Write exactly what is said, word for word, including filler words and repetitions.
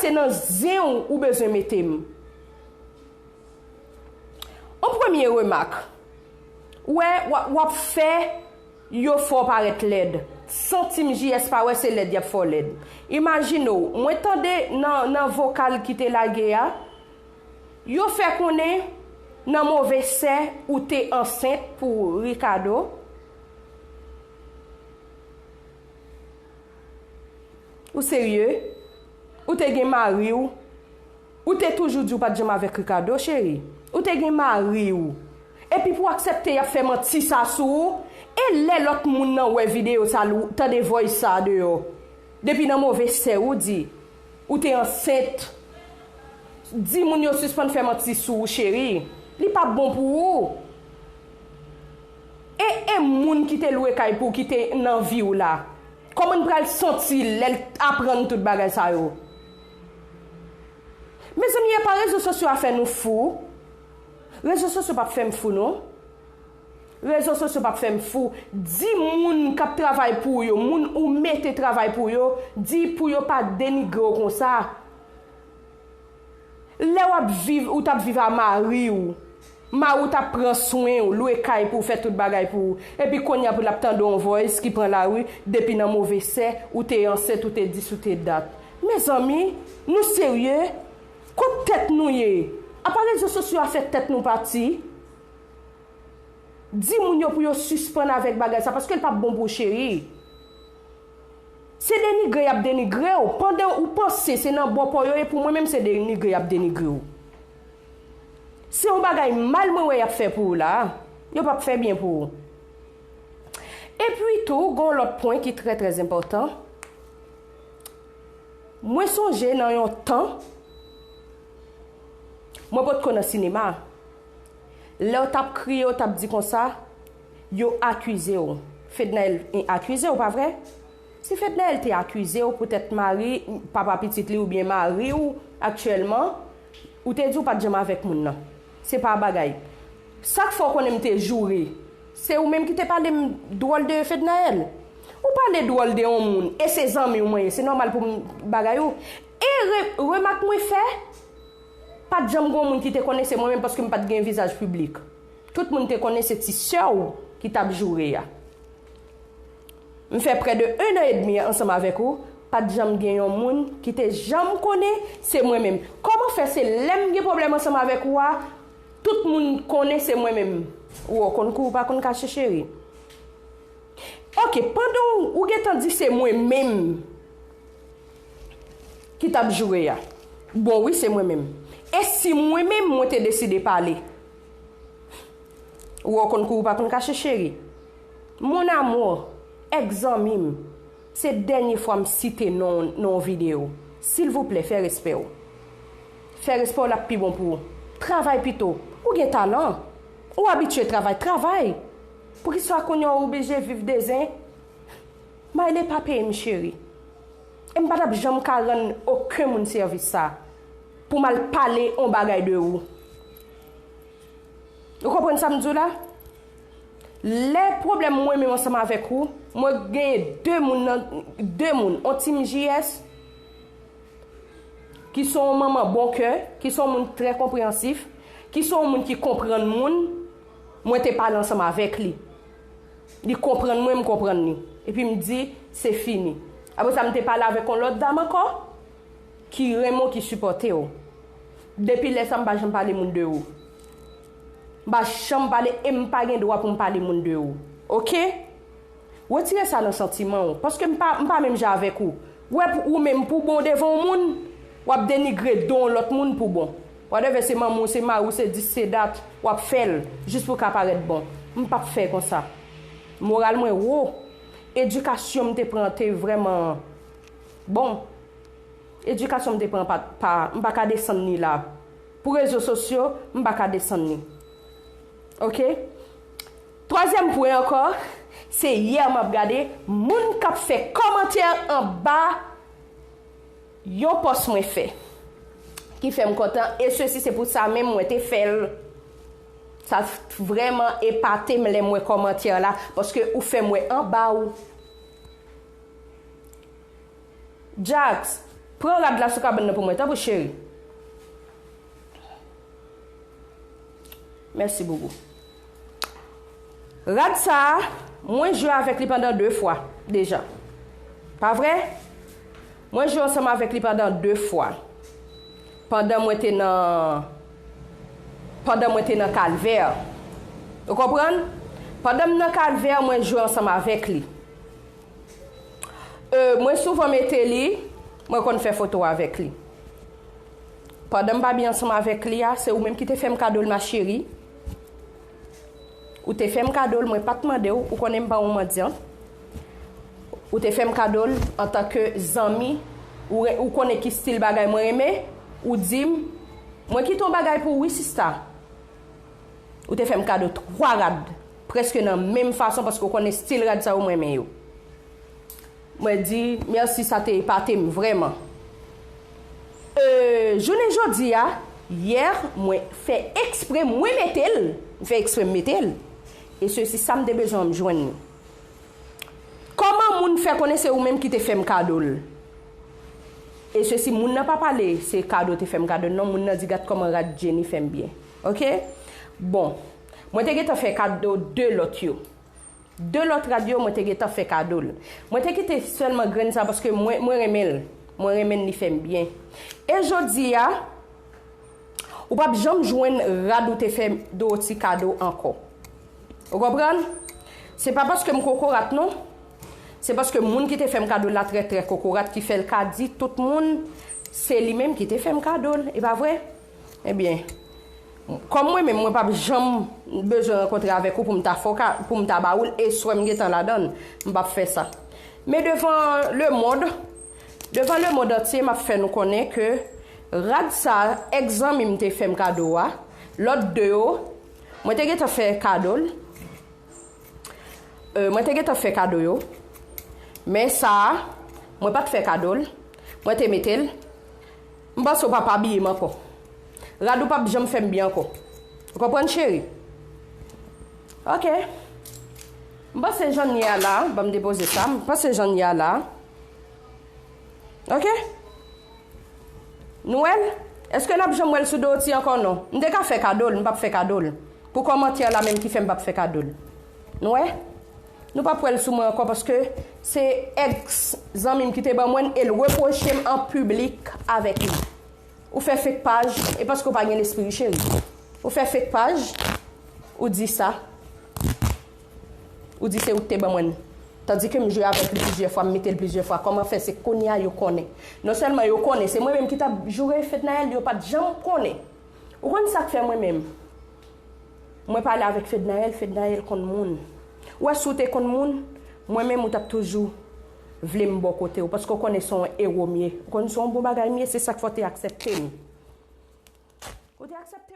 Se nan zen w ou bezwen mete m. Yon premye remak. Ou wè, w ap, w ap fè yo fè w parèt lèd. San Team J S pa wè, se lèd y ap fè w lèd. Imajine w, mwen tande nan, nan vokal ki te lage a, yo fè konnen nan move sè ou te ansent pou Ricardo. Ou serye? Ou te gen mari w? Ou te toujou di w pa t janm avèk Ricardo, cheri? Ou te gen mari w? Epi pou w aksepte y ap fè manti sa sou ou? E lè lòt moun nan wè videyo sa, l tande voice sa deyò? Depi nan move sè ou di, ou te ansent. Di moun yo sispann fè manti sou ou, cheri. Li p ap bon pou ou. E, e moun ki te lwe kay pou w, ki te nan vi w la, kòman n pral santi lè l aprann tout bagay sa yo? Mezanmi, e pa rezo sosyo a fè nou fou. Rezo sosyo p ap fè m fou, non. Rezo sosyo p ap fè m fou. Di moun k ap travay pou w yo, moun ou mete travay pou w yo, di pou yo pa denigre w konsa. Lè w ap viv, ou t ap viv a mari w, mari w t ap pran swen w, lwe kay pou w, fè tout bagay pou ou. Epi kounye a pou l ap tande yon voice ki pran lari, depi nan move sè, ou te ansent, ou te dis, ou te dat. Mezanmi, nou serye? Kot tèt nou ye? Apa rezo sosyo a fè tèt nou pati? Di moun yo pou yo sispann avèk bagay sa, paske l p ap bon pou w, cheri. Se denigre y ap denigre w. Pandan ou panse se nan bò pa w yo ye, pou mwen menm se denigre y ap denigre w. Se yon bagay mal mwen wè y ap fè pou ou la. Yo p ap fè byen pou ou. Epi tou, gen yon lòt pwen ki trè, trè enpòtan. Mwen sonje nan yon tan, mwen potko nan sinema. Lè w t ap kriye, w t ap di konsa, yo akize w. Fednaelle akize w, pa vre? Si Fednaelle te akize w poutèt mari, papa pitit li oubyen mari w aktyèlman, ou te di w pa t janm avèk moun nan. Se pa bagay. Sa k fè w konnen m te joure? Se ou menm ki te pale m dwòl de Fednaelle. Ou pale dwòl de yon moun, e se zanmi w mwen ye, se nòmal pou m bagay ou. E re-, remak mwen fè, pa t janm gen yon moun ki te konnen se mwen menm, paske m pa t gen vizaj piblik. Tout moun te konnen se ti sè w ki t ap joure a. M fè prè de un an edmi ansanm avèk ou, pa t janm gen yon moun ki te janm konnen se mwen menm. Kòman fè se lè m gen pwoblèm ansanm avèk ou a, tout moun konnen se mwen menm? Ou konn kou ou pa konn kache, cheri. Oke, pandan w, ou gentan di se mwen menm ki t ap joure a. Bon, wi, se mwen menm. E si mwen menm, mwen te deside pale? Ou wè w konn kou ou pa konn kache, cheri. Mon amour, èk zanmi m, se dènye fwa m site non w nan yon videyo. Silvouplè, fè respè w. Fè respè w, l ap pi bon pou ou. Travay pito. Ou gen talan. Ou abitye travay, travay. Poukisa kounye a w oblije viv de zen? Mayle pa peye m, cheri. E m pa t ap janm ka rann okenn moun sèvis sa pou m al pale yon bagay de ou. Ou konprann sa m di w la? Lè pwoblèm mwen menm ansanm avèk ou, mwen genyen de moun nan, de moun, on Team J S, ki se yon manman bon kè, ki se yon moun trè konpreyansif, ki se yon moun ki konprann moun, mwen te pale ansanm avèk li. Li konprann mwen, m konprann li. Epi m di, se fini. Apre sa, m te pale avèk yon lòt dam ankò, ki renmen w, ki sipòte w. Depi lè sa, m pa janm pale moun de ou. M pa janm pale e m pa gen dwa pou m pale moun de ou. Oke? Retire sa nan santiman w, paske m pa, m pa menm jan avèk ou. Ou wè, pou ou menm, pou bon devan yon moun, w ap denigre don yon lòt moun pou bon. Whatever, se manman w, se mari w, se dis, se dat, w ap fè l jis pou w ka parèt bon. M p ap fè konsa. Moral mwen wo. Edikasyon m te pran te vrèman bon. Edikasyon m te pran pa, pa, m pa ka desann li la. Pou rezo sosyo, m pa ka desann li. Oke? Twazyèm pwen ankò, se yè m ap gade moun k ap fè kòmantè anba yon pòs mwen fè, ki fè m kontan, e sesi se pou sa menm mwen te fè l. Sa vrèman epate m lè m wè kòmantè la, paske ou fè m wè anba w. Jax, Pran rad la sou kabann nan pou mwen, tanpri cheri. Mèsi, boubou. Rad sa a, mwen jwe avèk li pandan de fwa deja. Pa vre? Mwen jwe ansanm avèk li pandan de fwa. Pandan mwen te nan pandan mwen te nan Kalvè. Ou konprann? Pandan m nan Kalvè, mwen jwe ansanm avèk li. E, mwen souvan mete li, mwen konn fè foto avèk li. Pandan m pa byen ansanm avèk li a, se ou menm ki te fè m kado l, ma chérie. Ou te fè m kado l, mwen pa t mande w, ou konnen m pa yon mandyan. Ou te fè m kado l antanke zanmi, ou, re- ou konnen ki stil bagay mwen renmen, ou di m, mwen kite yon bagay pou ou wi, sista. Ou te fè m kado twa rad, prèske nan menm fason, paske ou konnen stil rad sa yo mwen renmen yo. Mwen di, mèsi, sa te epate m, vrèman. E, jounen jodi a, yè, mwen fè eksprè, mwen mete l, m fè eksprè m mete l. E se si sa m te bezwen an, m jwenn li. Kòman moun fè konnen se ou menm ki te fè m kado l? E se si moun nan pa pale, se kado te fè m kado l, non, moun nan di, gad kòman rad Jenny fè m byen. Oke? Bon, mwen te gentan fè kado de lòt yo. De lòt rad yo, mwen te gentan fè kado l. Mwen te kite sèlman grenn sa paske mwen, mwen renmen l. Mwen renmen l, li fè m byen. E jodi a, ou p ap janm jwenn rad ou te fè Dorothy kado ankò. Ou konprann? Se pa paske m kokorat, non. Se paske moun ki te fè m kado l la trè, trè kokorat, ki fè l ka di tout moun se li menm ki te fè m kado l. E pa vre? Ebyen, kòm mwen menm, mwen p ap janm bezwen rankontre avèk ou pou m ta fè w ka, pou m ta ba ou l, e swè m gentan ladan l, m p ap fè sa. Men devan lemonn, devan lemonn antye, m ap fè nou konnen ke rad sa, èks zanmi m te fè m kado a, lòt de yo, mwen te gentan fè kado l. E, mwen te gentan fè kado yo. Men sa a, mwen pa t fè kado l. Mwen te mete l. M panse w p ap abiye m ankò. Rad ou p ap janm fè m byen ankò. Ou konprann, cheri? Oke. M panse jan n ye a la, ban m depoze sa. M panse jan n ye a la. Oke? Nou wè l? Èske n ap janm wè l sou Dorothy ankò? Non. M te ka fè kado l, m p ap fè kado l. Pou kòmantè la menm ki fè m p ap fè kado l. Nou wè? Nou p ap wè l sou mwen ankò paske se èks zanmi m ki te ban mwen l e l repwoche m an piblik avèk li. Ou fè fake paj, e paske w pa gen lespri, cheri. Ou fè fake paj, ou di sa. Ou di se ou ki te ban mwen l. Tandike m jwe avèk li plizyè fwa, m mete l plizyè fwa. Kòman fè se kounye a yo konnen? Non sèlman yo konnen, se mwen menm ki t ap joure Fednaelle, yo pa t janm konnen. Ou konn sa k fè mwen menm? Mwen pale avèk Fednaelle, Fednaelle konn moun. Ou wè, si w te konn moun, mwen menm ou t ap toujou vle m bò kote w, paske w konnen se yon ewo m ye. Ou konn se yon bon bagay m ye, se sa k fè w te aksepte m. Ou te aksepte